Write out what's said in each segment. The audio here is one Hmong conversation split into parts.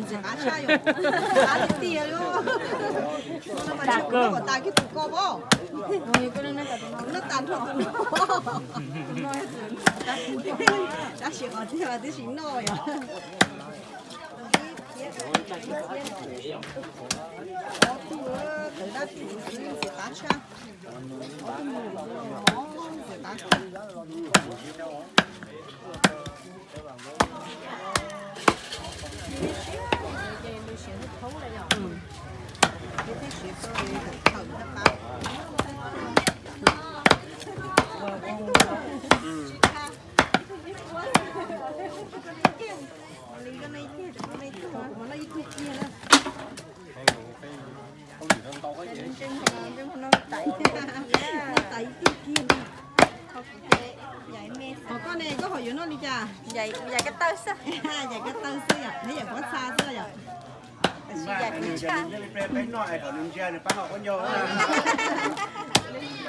Ntxim qab tshaj yom, qab tiag tiag li. Mas tsis yog kuv noj kom tas kiag tus ko pob, kuv noj tas nrho tus no. Tab sis qhov tiag mas twb tsis noj yom. Ob tug tawv dab tsi xwb, ntxim qab tshaj. Ob tug mus ntxim qab. Qhov koj ne, koj ho yuav noj li cas? Yaim kab tawj xwb. Yaim kab tawj xwb yom, neb yaim pob txha xwb yom.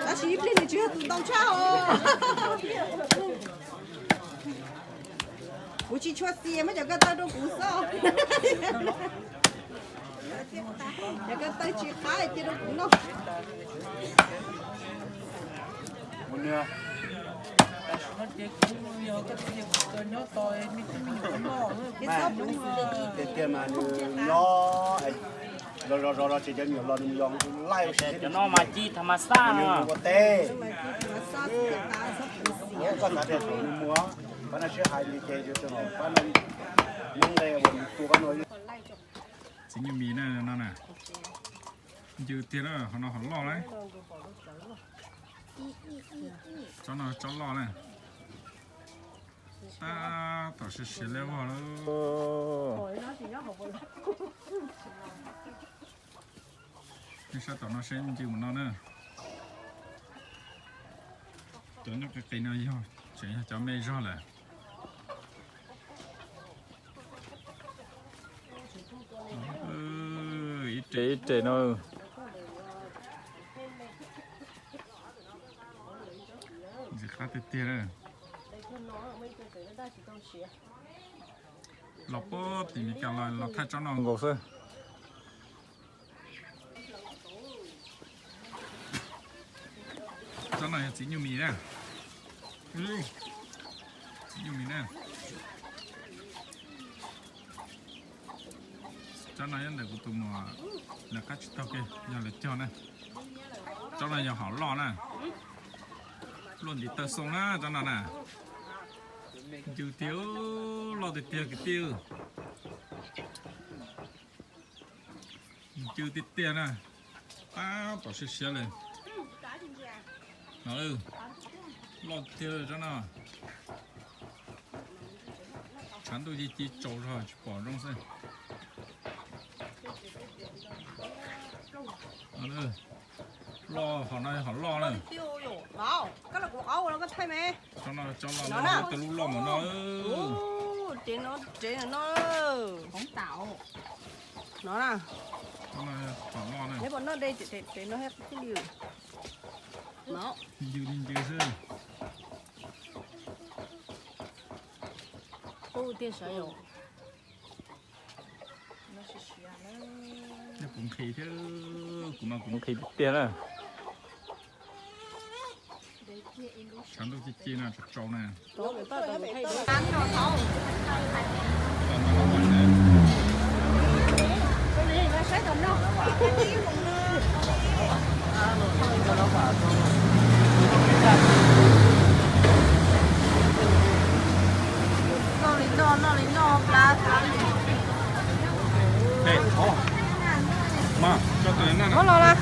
Tab sis ib pliag nws tsis yog tus ntau tshaj os. Kuv tsis tshua xias, muab cov kab tawj rau kuv xwb. Cov kab tawj tsis qab cia rau kuv noj. Tiag tiag mas nws nyob los zov zov tsev, cov me nyuam los nws yog laij ua si. Cov no mas ci tham mas xaj no. Ua teb. Koj xav tias thaum nws muag, pab no sib hais li ces pab no, nyob nqe uas nws tua pab no. Txiv nyuj mis na, no na. Ncw tiag na, qhov no qhov loj na. Tsob no tsob loj na. Tab tom siav siav li vog lawm. Nej saib tom no seb ncw mus no na. Cov nyob qis qis no yog tseem yog cov me zog lawm. Ib re ib re no. Ntxim qab tiag tiag na. Los puag tim Meskas los los thaij tsob no nkaus xwb. Tsob no yog txiv nyuj mis na. Txiv nyuj mis na. Tsob no nyob ntawm kuv tus muam, lawv qab tsis taug kiag, yog lawv cog na. Tsob no yog hom loj na. Luaj ntiv taw xoo na tsob no na. Ncw tiag, loj tiag tiag kwv tij. Ncw tiag tiag na. Tab tom siav siav li. No, loj tiag tsob no. Tshav ntuj ci ci tsaus zog tsis pom zoo xwb. Loj, hom no hom loj na. Tsob no tsob loj, loj tej lub loj mus no. Ncw li ncw xwb. Nej puas nqhis thiab? Kuv mas kuv nqhis tiag tiag na. Tshav ntuj ci ci no tsaus tsaus na. Noj li noj, noj li noj plab. Muab los na.